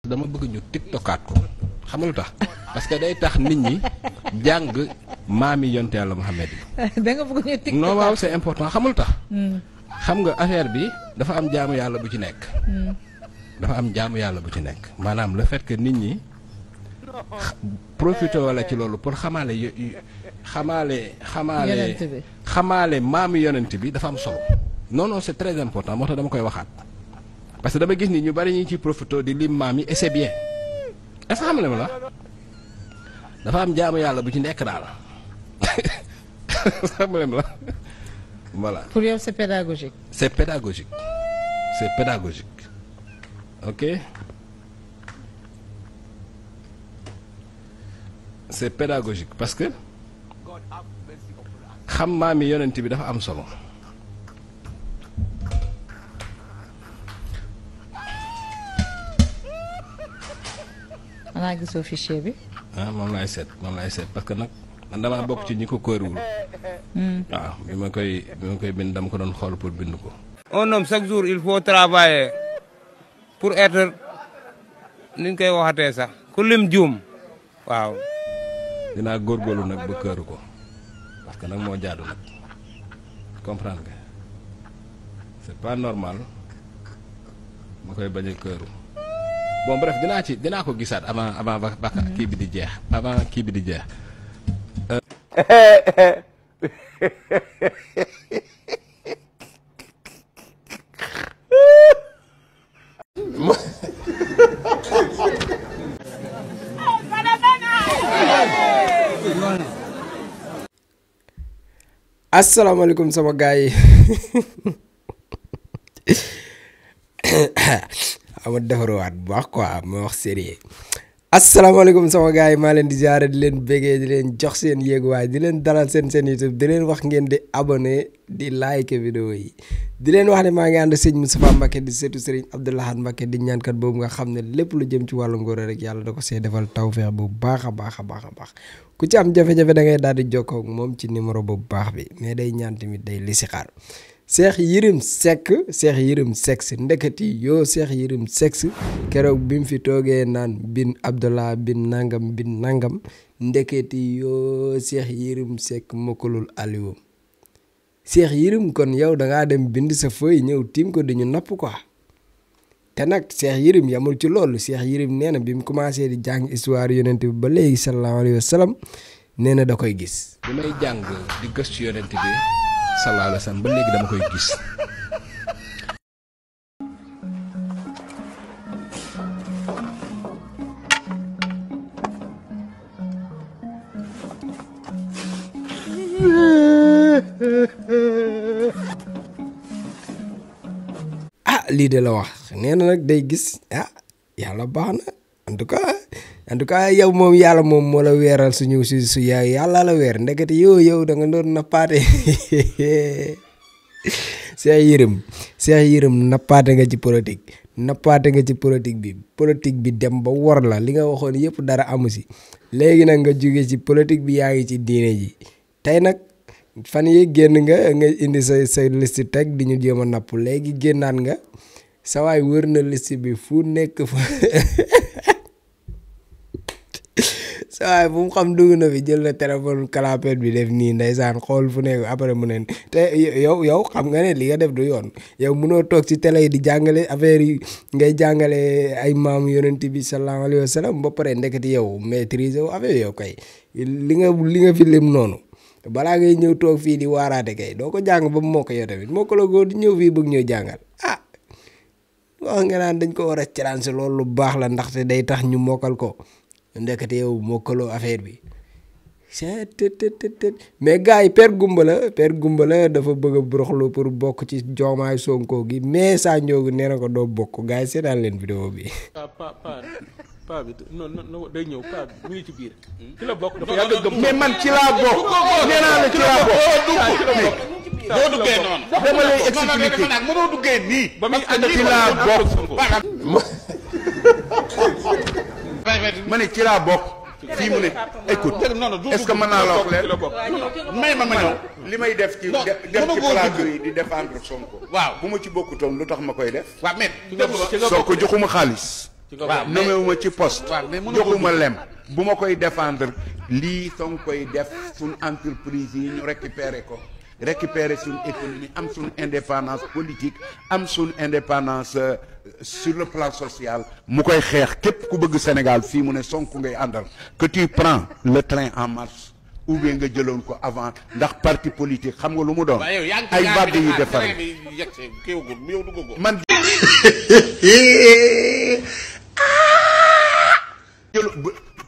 dama bëgg ñu tiktokaat ko xam nga lu tax parce que day tax nit ñi jàng maami yonte Yàlla Muhammad yi. da nga bëgg ñu tiktok non waaw c'est important xam nga lu tax. xam nga affaire bi dafa am jaamu yàlla bu ci nekk. dafa am jaamu yàlla bu ci nekk maanaam le fait que nit ñi profité wala ci loolu pour xamaale maami yonent bi dafa am solo. non non c'est très important moo tax dama koy waxaat. parce que dama gis ni ñu bari ñi ci profité di lim maam yi et c'est bien est-ce que xam nga la dafa am jaamu yàlla bu ci nekk daal xam nga la voilà. pour yow c'est pédagogique. c'est pédagogique c'est pédagogique ok c'est pédagogique parce que xam maam yi yonent bi dafa am solo. xanaa gisoo fichier bi. moom laay seet parce que nag man damaa bokk ci ñi ko kóoruwul. waaw bi ma koy bind dama ko doon xool pour bind ko. un homme chaque jour il faut travailler pour être ni ñu koy waxatee sax ku lim juum waaw. dinaa góorgóorlu nag ba këru ko parce que nag moo jaadu nag comprendre nga c'est pas normal ma koy bañ a këru. bon bref dinaa ko gisaat avant kii bi di jeex avant kii bi di jeex. asalaamaaleykum sama gars yi ama defaruwaat bu baax quoi ma wax sérieux asalaamaaleykum sama gars yi maa leen di ziare di leen bégee di leen jox seen yéeguwaay di leen dalal seen YouTube di leen wax ngeen di abonné di like vidéo yi di leen wax ne maa ngi ànd sëñ Moustapha Mbacké di seetu Serigne Abdou Lahad Mbacké di ñaankat boobu nga xam ne lépp lu jëm ci wàllu ngóor rek yàlla da ko see defal tawfeex bu baax a baax ku ci am jafe-jafe da ngay daal di jokkoo ak moom ci numéro bu baax bi mais day ñaan tamit day listixaar Cheikh Yérim Seck ndeketi yoo Cheikh Yérim Seck keroog bi mu fi toogee naan bin Abdallah bin nangam ndeketi yoo Cheikh Yérim Seck mokkalul aliwam Cheikh Yérim kon yow dangaa dem bind sa feuille ñëw tiim ko dañu napp quoi te nag Cheikh Yérim yamul ci loolu Cheikh Yérim nee na bi mu commencé di jàng histoire yonent bi ba léegi sallallahu alayhi wa sallam nee na da koy gis. bi may jàng di gëstu yonent bi sallallahu alayhi wa sallam ba léegi dama koy gis. lii de la wax nee na nag day gis yàlla baax na en tout cas yow moom yàlla moom moo la weeral su yàlla la weer ndekete yow da nga doon nappaate Cheikh Yérim nappaate nga ci politique bi dem ba wor la li nga waxoon yëpp dara amu si léegi nag nga jóge ci politique bi yaa ngi ci diine ji tey nag fan yi génn nga indi say liste teg di ñu jéem a napp léegi génnaat nga sa waay wër na liste bi fu nekk fa sa waay bu mu xam dugg na fi jël na téléphone clapet bi def nii ndeysaan xool fu nekk après mu ne te yow xam nga ne li nga def du yoon yow mënoo toog ci télé yi di jàngale affaire yi ngay jàngale ay maamu yonent bi sallallahu alayhi wa sallam ba pare ndeketi yow maîtriser wu affaire yow kay li nga fi lim noonu balaa ngay ñëw toog fii di waaraate kay doo ko jàng ba mu mokk yow tamit moo ko la góor di ñëw fii bëgg ñëw jàngal wax nga naan dañ ko war a challenge loolu lu baax la ndaxte day tax ñu mokkal ko ndekete yow mokkaloo affaire bi mais gars yi Père Goumba la dafa bëgg a buruxlu pour bokk ci Diomaye Sonko gi mais saa njoogu nee na ko doo bokk gars yi seetaan leen vidéo bi paa bi non day ñëw paa bi mu ngi ci biir. ci la bokk dafa yàgg a gëm. mais man ci laa bokk. nee naa la ci laa bokk. boo duggee noonu. dama lay expliquer mënoo duggee nii. ba muy ànd ci laa bokk. ma ne ci laa bokk. fii mu ne écoute est-ce que mën naa la wax leen. may ma ñëw. li may def ci plateau yi di défendre Sonko. waaw bu ma ci bokkutoon lu tax ma koy def. waaw mais Sonko joxuma xaalis. waaw nomewuma ci poste joxuma lem bu ma koy défendre lii song koy def suñ entreprise yi ñu récupérer suñ économie am suñ indépendance politique am suñ indépendance sur le plan social mu koy xeex képp ku bëgg Sénégal fii mu ne Sonko ngay àndal que tu prends le train en marche ou bien nga jëloon ko avant ndax parti politique xam nga lu mu doon ay vagues yu defar man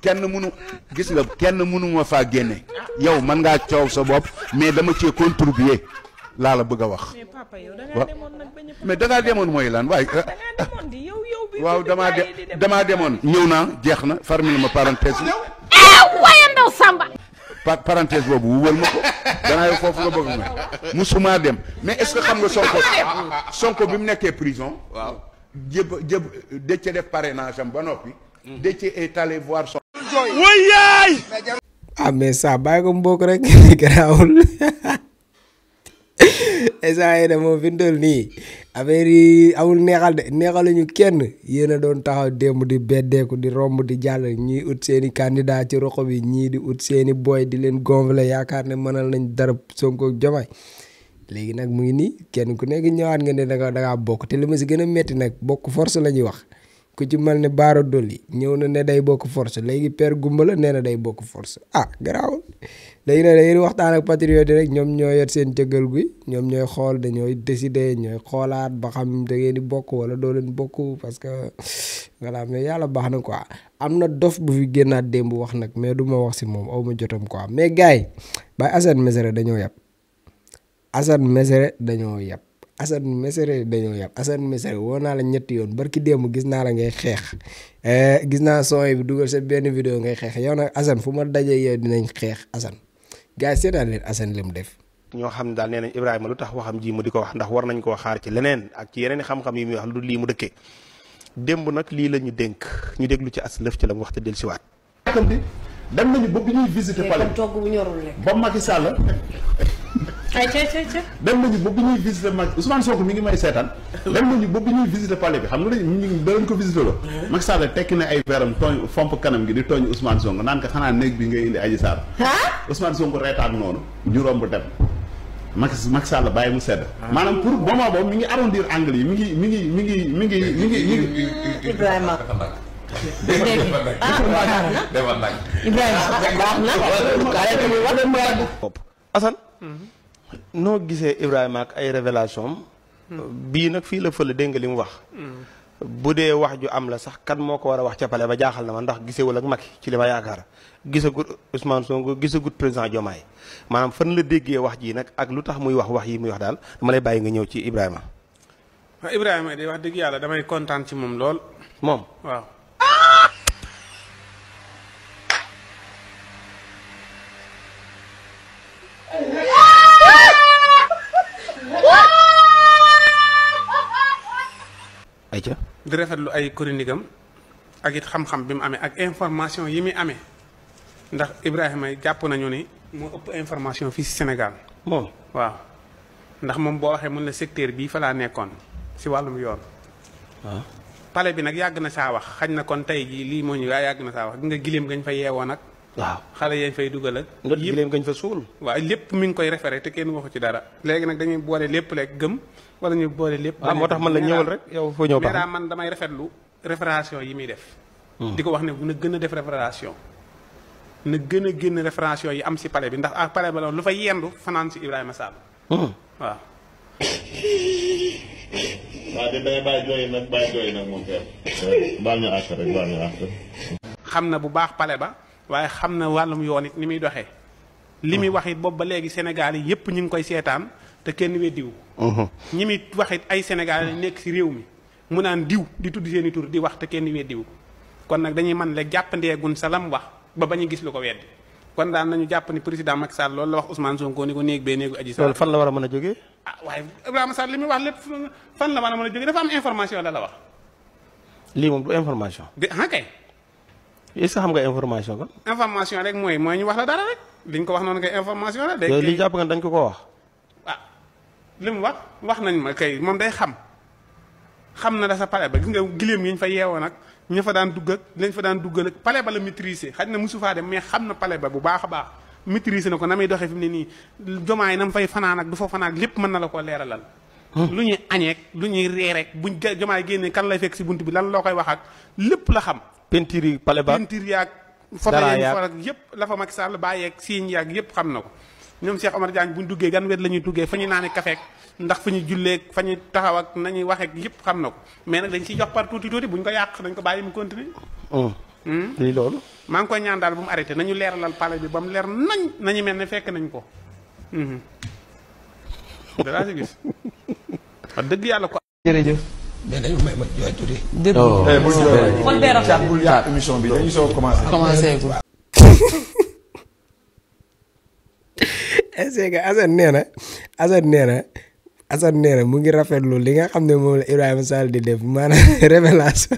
kenn mënu gis nga kenn mënu ma faa génne yow man ngaa coow sa bopp mais dama cee contribuer laa la bëgg a wax waaw mais dangaa demoon mooy lan waaye waaw damaa demoon ñëw naa jeex na fermé ma parenthèse waaye ndaw Samba parenthèse boobu wuwal ma ko danaa yow foofu nga bëgg ma musuma dem mais est-ce que xam nga Sonko bi mu nekkee prison waaw jëb Déthié def parrainage am ba noppi Déthié est allé voir son wayaay ah mais ça bàyyi ko mbokk rek garaawul esa yi de moom fi mu toll nii affaire yi amul neexal de neexaluñu kenn yéen a doon taxaw démb di beddeeku di romb di jàll ñii ut seeni candidat ci roxo bi ñii di ut seeni boy di leen gonfler yaakaar ne mënal nañ dara Sonko Diomaye léegi nag mu ngi nii kenn ku nekk ñëwaat nga ne dangaa bokk te li ma si gën a metti nag bokk force la ñuy wax ku ci mel ne Baara Dolli ñëw na ne day bokk force léegi Père Gumbala nee na day bokk force ah garaawul léegi nag dañuy waxtaan ak patriote rek ñoom ñoo yor seen cëggal gi ñoom ñooy xool dañooy décider ñooy xoolaat ba xam da ngeen di bokk wala doo leen bokk parce que voilà mais yàlla baax na quoi am na dof bu fi génnaat démb wax nag mais du ma wax si moom aw ma jotam quoi mais gars yi Baye Assane Mesere dañoo yab Assane Mesere dañoo yab Assane Mesere woo naa la ñetti yoon barki démb gis naa la ngay xeex gis naa son bi dugal sa benn vidéo ngay xeex yow nag Assane fu ma dajee yow dinañ xeex Assane gars yi seetaan leen Assane li mu def. ñoo xam ne daal nee nañ Ibrahima lu tax waxam ji mu di ko wax ndax war nañ koo xaar ci leneen ak ci yeneen i xam-xam yi muy wax lu dul lii mu dëkkee démb nag lii la ñu dénk ñu déglu ci as lëf ci la mu wax te dellusiwaat. dem nañu ba bi ñuy visiter palais togg bu ñorul rek ba Macky Sall dem nañu ba bi ñuy visiter Ousmane Sonko mi ngi may seetaan dem nañu ba bi ñuy visiter palais bi xam nga dañu dalañ ko visiter la Macky Sall tekki na ay veram tooñ fomp kanam gi di tooñ Ousmane Sonko naan ko xanaa néeg bi ngay indi Adji Sarr Ousmane Sonko reetaan noonu ñu romb dem Macky Sall bàyyi mu sedd maanaam pour moment boobu mi ngi arrondir angle yi mi ngi Ibrahima Assane noo gisee Ibrahima ak ay révélation bii nag fii la fële dégg nga li mu wax bu dee wax ju am la sax kan moo ko war a wax ca pale ba jaaxal na ma ndax gisewul ak Macky ci li ma yaakaar gisagut Ousmane Sonko gisagut président Diomaye maanaam fan la déggee wax ji nag ak lu tax muy wax yi muy wax daal dama lay bàyyi nga ñëw ci Ibrahima. waaw Ibrahima di wax dëgg yàlla damay kontaan ci moom lool. moom waaw. ayca di rafetlu ay chronique am ak it xam-xam bi mu amee ak information yi muy amee ndax Ibrahima jàpp nañu ni moo ëpp information fii si Sénégal. moom waaw ndax moom boo waxee mun la secteur bii fa laa nekkoon si wàllum yoon. waaw pale bi nag yàgg na saa wax xañ na kon tey jii lii moo ñu waaye yàgg na saa wax gi nga gileem gañ fa yeewoon ak. waaw xale yañ fay dugal ak. yëpp gileem gañ fa suul. waaw lépp mi ngi koy référé te kenn waxu ci dara. léegi nag dañuy boole lépp rek gëm wala ñu boole lépp. waaw moo tax man la ñëwal rek yow foo ñëw baax mais man damay rafetlu référation yi muy def. di ko wax ne na gën a def référation. na gën a génn référation yi am si pale bi ndax ak pale ba lu fa yendu fanaan si Ibrahima Sall. waaw. waaw de dangay bàyyi jooy nag moom kay baal ñu àq rek baal ñu àq. xam na bu baax pale ba waaye xam na wàllum yoon it ni muy doxee. li muy wax it boobu ba léegi Sénégal yi yëpp ñu ngi koy seetaan te kenn weddiwu ñi muy wax it ay Sénégal yi nekk si réew mi mu naan diw di tudd seeni tur di wax te kenn weddiwu kon nag dañuy mën rek jàppandeegun sa lam wax ba bañu gis lu ko weddi kon daal nañu jàpp ni président Macky Sall loolu la wax Ousmane Sonko ni ko néeg bee néegu Adji Sarr. loolu fan la war a mën a jógee. ah waaye Ibrahima Sall li muy wax lépp fan la war a mën a jógee dafa am information la wax. lii moom du information. de ah kay. est-ce que xam nga information kon. information rek mooy ñu wax la dara rek liñ ko wax noonu kay information la. day yow lii jàpp nga dañ ko wax. ah li mu wax nañ ma kay moom day xam na da sa pare ba gis nga gileem yi ñu fa yeewoo nag ña fa daan dugg ak lañ fa daan duggal ak palais ba la maîtriser xaj na mosu faa dem mais xam na palais ba bu baax a baax maîtriser na ko na muy doxee fi mu ne nii jomaay na mu fay fanaan ak du fa fanaan lépp mën na la ko leeralal. lu ñuy añeek lu ñuy reerek buñ jomaay génnee kan lay fekk si bunt bi lan loo koy wax ak lépp la xam. peinture yi palais ba peinture yaag photo yi fa ak yëpp la fa Macky Sall bàyyeeg siiñ yaag yëpp xam na ko ñoom Cheikh Omar Diagne buñ duggee gan wet la ñuy duggee fa ñuy naane kafeek ndax fa ñuy julleeg fa ñuy taxaw ak nañuy waxeek yëpp xam na ko mais nag dañ ciy jox par tuuti buñ ko yàq dañ ko bàyyi mu continuer lii loolu maa ngi koy ñaan daal bu mu arrêté nañu leeralal palais bi ba mu leer nañu mel ne fekk nañ ko dalaa si gis wax dëgg yàlla ko jërëjëf mais dañu may ma jooy tuuti. bul yàq émission bi dañu soo commencé ko. est-ce que Assane nee na mu ngi rafetlu li nga xam ne moom la Ibrahima Sall di def maanaam révélation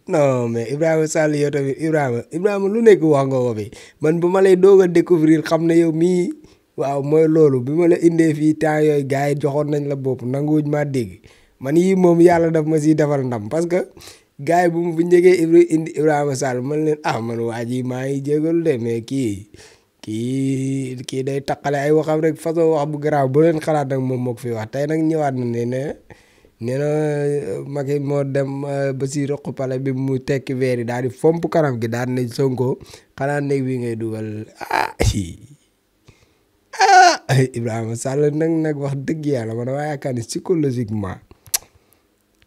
non mais Ibrahima Sall yow tamit Ibrahima lu nekk wax nga ko bi man bu ma lay doog a découvrir xam ne yow mii waaw mooy loolu bi ma la indee fii temps yooyu gars yi joxoon nañ la bopp nanguwuñ maa dégg man yii moom yàlla daf ma siy defal ndam parce que gars yi bu njëkkee indi Ibrahima Sall man leen man waa ji maa ngi jégalu de mais kii day taqale ay waxam rek façon wax bu garaaw bu leen xalaat nag moom moo ko fi wax tey nag ñëwaat na nee na Macky moo dem ba si roq pale bi mu tekki veer yi daal di fomp kanam gi daal ne Sonko xanaa néeg bi ngay dugal Ibrahima Sall nag wax dëgg yàlla man dama yaakaar ni psychologiquement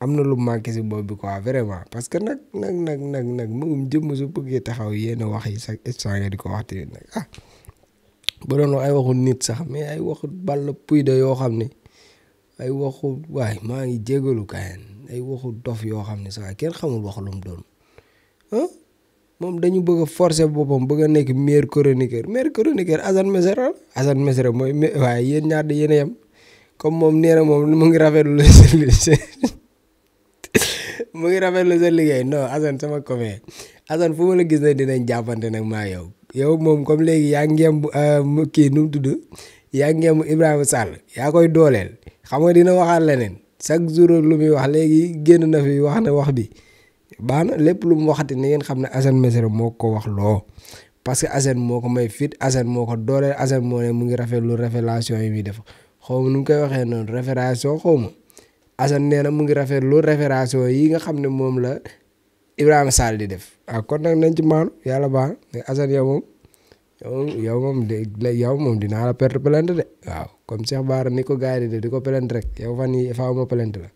am na lu manqué si bopp bi quoi vraiment parce que nag magum jëmm su bëggee taxaw yenn wax yi sax instant nga di ko wax tamit nag bu doon ay waxu nit sax mais ay waxu ball puy de yoo xam ne ay waxu waay maa ngi jégalu kayen ay waxu dof yoo xam ne sax kenn xamul wax lu mu doon moom dañu bëgg a forcer boppam bëgg a nekk meilleur chroniqueur Assane Mesere mooy waaye yéen ñaar di yéen a yem comme moom nee na moom mu ngi rafetlu mu ngi rafetlu sa liggéey non Assane sama copain Assane fu ma la gis ne dinañ jàppante nag maa yow moom comme léegi yaa ngeem kii nu mu tudd yaa ngeem Ibrahima Sall yaa koy dooleel xam nga dina waxaat leneen chaque jour lu muy wax léegi génn na fi wax na wax bi baax na lépp lu mu waxati ni ngeen xam ne Assane Mesere moo ko wax loo parce que Assane moo ko may fit Assane moo ko dooleel Assane moo ne mu ngi rafetlu révélation yi muy def xaw ma nu mu koy waxee noonu révélation xaw ma Assane nee na mu ngi rafetlu révélation yi nga xam ne moom la Ibrahima Sall di def kon nag nañ ci maanu yàlla baax na Assane yow moom dinaa la perte plainte de waaw comme Cheikh Bara ni ko gars yi di ko plainte rek yow fan yii faaw ma plainte la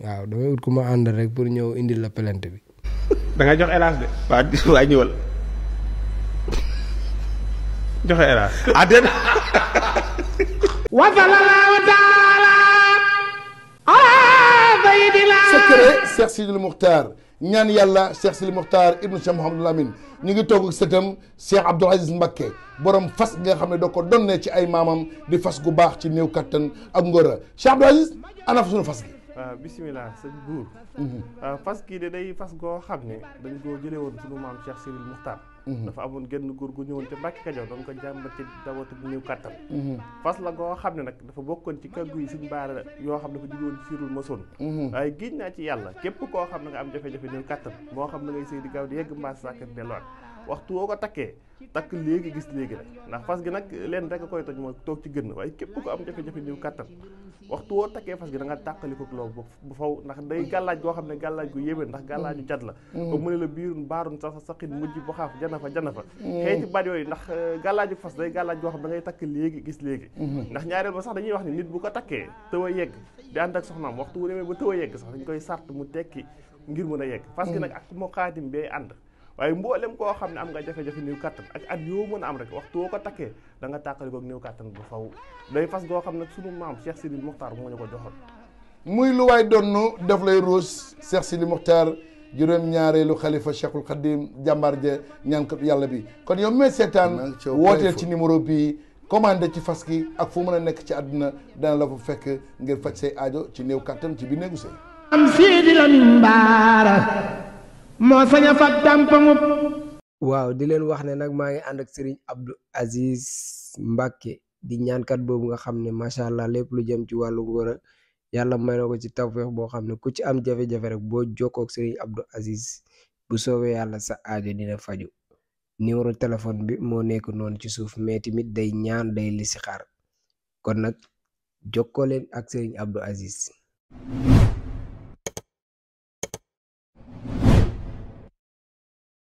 waaw damay ut ku ma ànd rek pour ñëw indil la plainte bi. da nga jox hélas de. waa ñëwal. joxe hélas. déedéet. wa sallallahu taala ala sayyidina. secret Cheikh Sidil Mukhtar ñaan yàlla Cheikh Sidil Mukhtar ibnu Cheikh Mouhamadul Amin ñu ngi toog ak sëtam Cheikh Abdoul Aziz Mbacké borom fas nga xam ne doo ko donnee ci ay maamam di fas gu baax ci néew kattan ak ngóora Cheikh Abdoul Aziz ana fa suñu fas gi. waaw bisimilah sëñ buur fas kii de day fas goo xam ne dañ koo jëlee woon suñu maam Cheikh Sidil Mukhtar dafa amoon genn góor gu ñëwoon te Mbàkke Kajoor doon ko jàmbat ci dawatu bu néew kattan fas la goo xam ne nag dafa bokkoon ci kàggu yi suñ baara yoo xam ne dafa jóge woon ci Sirul Mason waaye giñ naa ci yàlla képp koo xam ne nga am jafe-jafe néew kattan moo xam ne ngay sëy di gaaw di yegg mbaas sàkkat delluwaat waxtu woo ko takkee takk léegi gis léegi rek ndax fas gi nag leen rek a koy toj mooy toog ci gën waaye képp ko am jafe-jafe néew kattan waxtu woo takkee fas gi da nga tàqali ko loolu bu faw ndax day gàllaaj goo xam ne gàllaaj gu yéwén ndax gàllaaju cat la ba mu ne la biirun baarun sa saqin mujj bu xaaf jana fa xeeti baat yooyu ndax gàllaaju fas day gàllaaj goo xam da ngay takk léegi gis léegi ndax ñaareel ba sax dañuy wax ni nit bu ko takkee tëw a yegg di ànd ak soxnaam waxtu wu demee ba tëw a yegg sax dañ koy sart mu tekki ngir mën a yegg fas gi nag ak moo xaatim bee ànd waaye mboolem koo xam ne am nga jafe-jafe néew kattan ak at yoo mën a am rek waxtu woo ko takkee da nga tàqali ko néew kattan bu faw day fas goo xam ne sunu maam Cheikh Sidil Mukhtar moo ñu ko joxoon muy lu waay donnu daf lay ruus Cheikh Sidil Mukhtar juróom-ñaareelu xalifa Cheikhul Khadim jàmbaar ja ñaankatu yàlla bi kon yow mee seetaan wooteel ci numéro bii commandé ci fas gi ak fu mën a nekk ci àdduna dana la fa fekk ngir faj say aajo ci néew kattan ci biir néegu sëy am Sidi Lamine Bara moo sañ a fag waaw di leen wax ne nag maa ngi ànd ak Serigne Abdou Aziz Mbacké di ñaankat boobu nga xam ne macha allah lépp lu jëm ci wàllu ngóora yàlla may na ko ci tawfeex boo xam ne ku ci am jafe-jafe rek boo jokkoo ak Serigne Abdou Aziz bu soobee yàlla sa aajo dina faju numéro téléphone bi moo nekk noonu ci suuf mais tamit day ñaan day listixaar kon nag jokkoo leen ak Serigne Abdou Aziz